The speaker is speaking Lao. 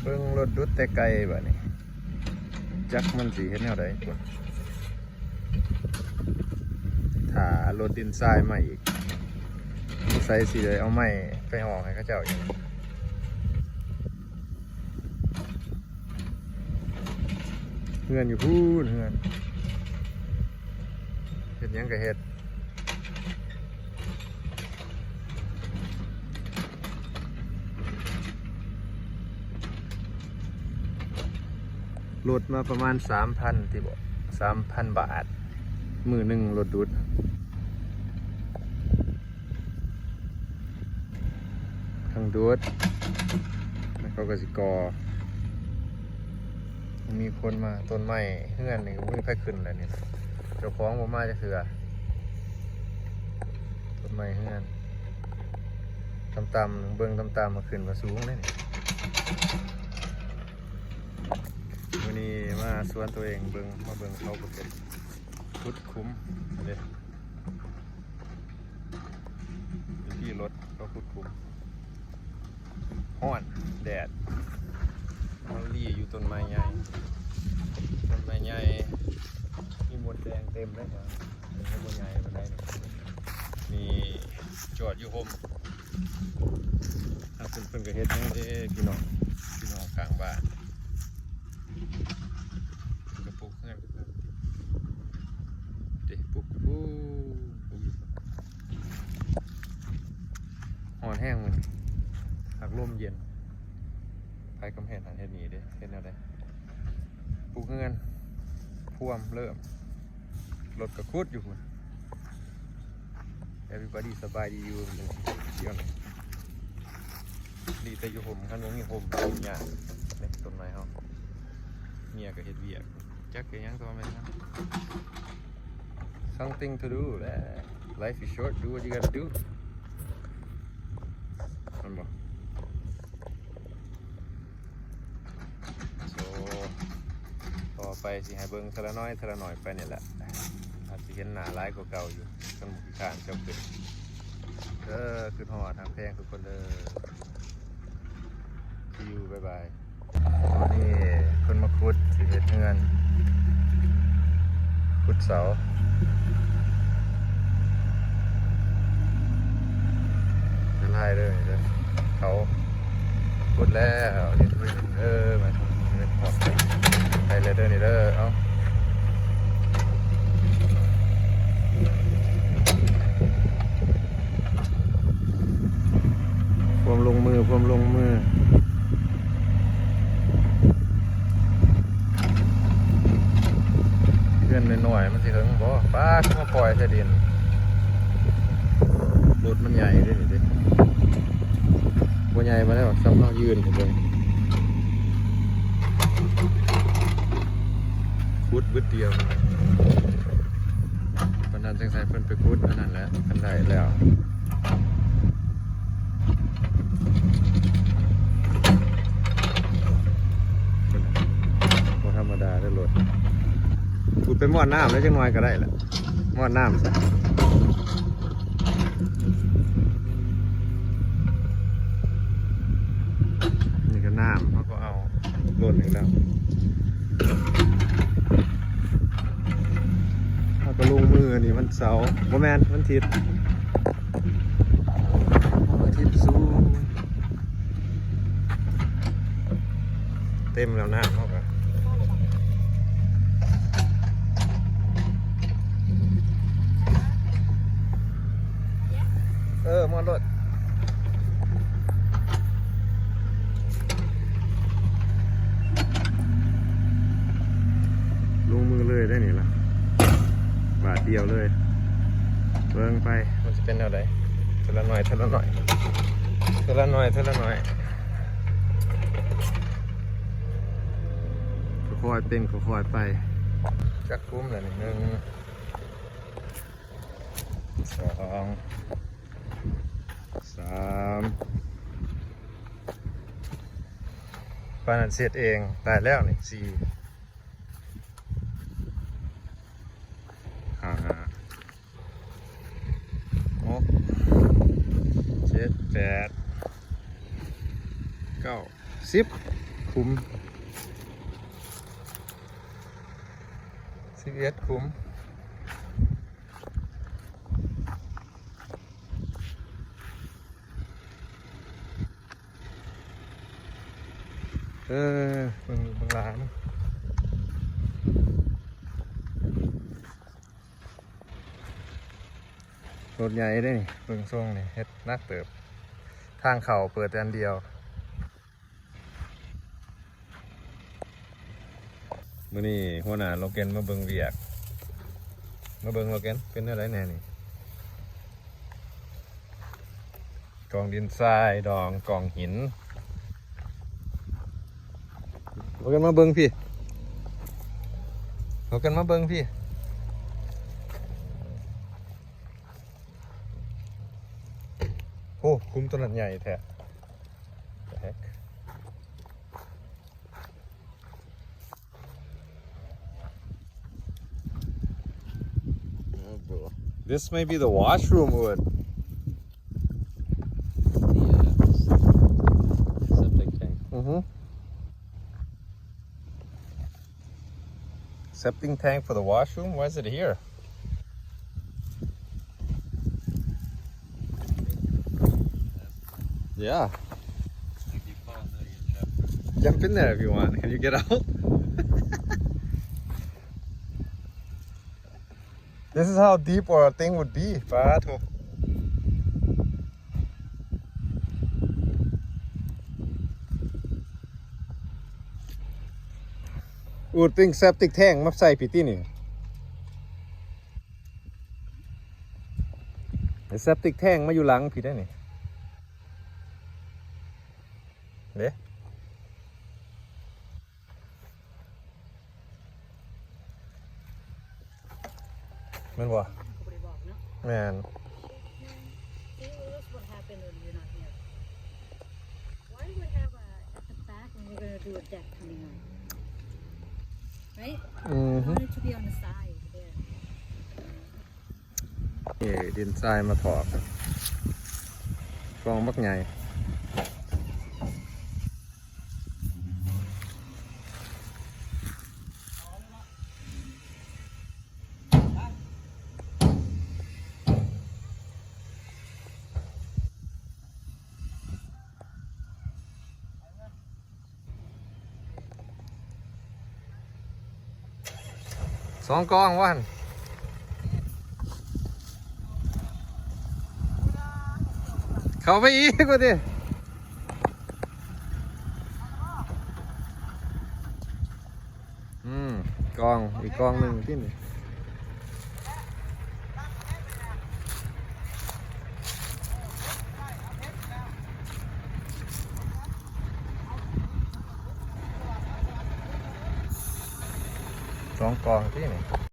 ເບິ່ງລົດດຸດແຕ່ໄກບາດນີ້ ຈັກມັນຊິເຮັດແນວໃດ. ຖ້າລົດດິນຊາຍມາອີກ ໃສ່ຊິໄດ້ເອົາໄມ້ໄປຮ້ອງໃຫ້ເຂົາເຈົ້າອີກ. ເຮືອນຢູ່ພຸ້ນ ເຮືອນ ເຮັດຫຍັງກະເຮັດ. ລົດມາປະມານສາມພັນຕິບໍ ສາມພັນບາດ ມື້ໜຶ່ງລົດດຸດ. ທັງດູດ ແລ້ວເຂົາກະຊິກໍ່ ມີຄົນມາ. ຕົ້ນໄມ້ເຮືອນນີ້ບໍ່ມີໃຜຂຶ້ນແລ້ວນີ້ ເຈົ້າຂອງບໍ່ມາຈັກເທື່ອ. ຕົ້ນໄມ້ເຮືອນ ຕ່ຳໆ ເບິ່ງຕ່ຳໆ ມາຂຶ້ນມາສູງເດ້ນີ້. ມື້ນີ້ມາສວນໂຕເອງ ເບິ່ງ ມາເບິ່ງເຂົາເຮັດ ຂຸດຂຸມເດ້. ຢູ່ທີ່ລົດເຂົາຂຸດຂຸມ ຮ້ອນ ແດດ ມາລີ້ຢູ່ຕົ້ນໄມ້ໃຫຍ່ ຕົ້ນໄມ້ໃຫຍ່ ມີມົດແດງເຕັມເລີຍ. ຍັງບໍ່ໃຫຍ່ປານໃດນີ້ ນີ້ຈອດຢູ່ຮົ່ມ. ທາງເພິ່ນ ເພິ່ນກະເຮັດຫຍັງເດ້ພີ່ນ້ອງ ພີ່ນ້ອງຂ້າງບ້ານ ເພິ່ນກະປຸກເຮືອນຄືກັນເດ້ ປຸກ ປຸກ ປຸກຢູ່. ຮ້ອນແຮງມື້ນີ້ ຫາກລົມເຢັນ ໃຜກຳແພງຫັ້ນເຮັດນີ້ເດ້ ເຮັດແນວໃດ ປຸກເຮືອນ ພວມເລີ່ມ ລົດກະຂຸດຢູ່ພຸ້ນ. Everybody ສະບາຍດີຢູ່ ດຽວນີ້ ດີແຕ່ຢູ່ຮົ່ມ ຄັນບໍ່ມີຮົ່ມຫຍ້າງເດ້ ຕົ້ນໄມ້ເຮົາ. ເມຍກະເຮັດວຽກ ຈັກເຮັດຫຍັງ ແຕ່ວ່າແມ່ນຫຍັງ something to do ແຫຼະ. Life is short, do what you gotta do ແມ່ນບໍ່? So ຕໍ່ໄປຊິໃຫ້ເບິ່ງເທື່ອລະໜ້ອຍ ເທື່ອລະໜ້ອຍໄປນີ້ແຫຼະ ອາດຊິເຫັນໜ້າຫຼາຍກວ່າເກົ່າຢູ່ ຄັນບໍ່ຂີ້ຄ້ານເຈົ້າຂຶ້ນ. ເອີ ຄິດຮອດ ຮັກແພງທຸກຄົນເດີ. See you, bye bye. ຕອນນີ້ເພິ່ນມາຂຸດ ຊິເຮັດເຮືອນ ຂຸດເສົາ ລະລາຍເດີນີ້ເດີ ເຂົາຂຸດແລ້ວ ເຮັດເດີ ມາເຮັດພອດໄດ້ແລ້ວເດີນີ້ເດີ. ເອົາ ພວມລົງມື ພວມລົງມື ເຮືອນນ້ອຍໆ ມັນຊິເຖິງບໍ່? ປ້າດ ມາປ່ອຍໃສ່ດິນ ລົດມັນໃຫຍ່ເດ້ນີ້ເດ້ ບໍ່ໃຫຍ່ປານໃດດອກ ສ່ຳເຮົາຢືນເບິ່ງ ຂຸດບຶດດຽວ. ປານນັ້ນຈັ່ງໃສ່ເພິ່ນໄປຂຸດອັນນັ້ນແຫຼະ ຄັນໄດ້ແລ້ວ ບໍ່ທຳມະດາເດີລົດ ຂຸດໄປມອດນ້ຳແລ້ວ ຈັກໜ້ອຍກະໄດ້ແຫຼະ ມອດນ້ຳຊະ. ນີ້ກະນ້ຳ ເຮົາກະເອົາ ລົ້ນອີກແລ້ວ ເຮົາກະລົງມື. ອັນນີ້ວັນເສົາ ບໍ່ແມ່ນ ວັນທິດ ວັນທິດສູງ ເຕັມແລ້ວນ້ຳເຮົາກະ ເອີ ມ່ວນໂລດ ລົງມືເລີຍໄດ໋ນີ້ລະ ບາດດຽວເລີຍ ເບິ່ງໄປ ມັນຊິເປັນແນວໃດ ເທື່ອລະໜ້ອຍ ເທື່ອລະໜ້ອຍ ເທື່ອລະໜ້ອຍ ເທື່ອລະໜ້ອຍ ຄ່ອຍໆເປັນຄ່ອຍໆໄປ. ຈັກຂຸມແລ້ວນີ້ ໜຶ່ງ ສອງ ສາມ ປານນັ້ນເຊັດເອງ ຕາຍແລ້ວນີ້ ສີ່ ຫ້າ ຫົກ ເຈັດ ແປດ ເກົ້າ ສິບ ຂຸມ ສິບເອັດຂຸມ. ເອີ ເບິ່ງ ເບິ່ງຫຼາຍມັນ ລົດໃຫຍ່ເດ້ນີ້ ເບິ່ງຊົງນີ້ ເຮັດໜັກເຕີບ ທາງເຂົ້າເປີດແຕ່ອັນດຽວ. ມື້ນີ້ຫົວໜ້າໂລແກນມາເບິ່ງວຽກ ມາເບິ່ງໂລແກນ ເປັນແນວໃດແດ່ນີ້ ກອງດິນຊາຍ ດອງກອງຫີນ. ໂລແກນມາເບິ່ງພີ້ ໂລແກນມາເບິ່ງພີ້. ໂອ້ ຂຸມໂຕນັ້ນໃຫຍ່ແທ້. The heck? Oh, bro. This may be the washroom, Wood. Yeah. Septic tank. Mm-hmm. Septic tank for the washroom? Why is it here? Yeah. Jump in there if you want. Can you get out? This is how deep our thing would be. ປາໂທ. ອູດ bring septic tank ມາໃສ່ພີ້ຕິນີ້. Septic tank ມາຢູ່ຫຼັງພີ້ໄດ໋ນີ້ ເດ້. ແມ່ນບໍ່? ເຂົາບໍ່ໄດ້ບອກເນາະ. ແມ່ນ. See, look what happened when you're not here. Why do we have a, at the back when we're gonna do a deck coming on? Right? ອືຮຶ. I want it to be on the side there. ນີ້ດິນຊາຍມາຖອກ ກອງບັກໃຫຍ່. ສອງກອງວ່າຫັ້ນ ເຂົ້າໄປອີກວ່າຕິ. ອືມ ກອງ ອີກກອງໜຶ່ງຕິນີ້. ສອງກອງຕິນີ້.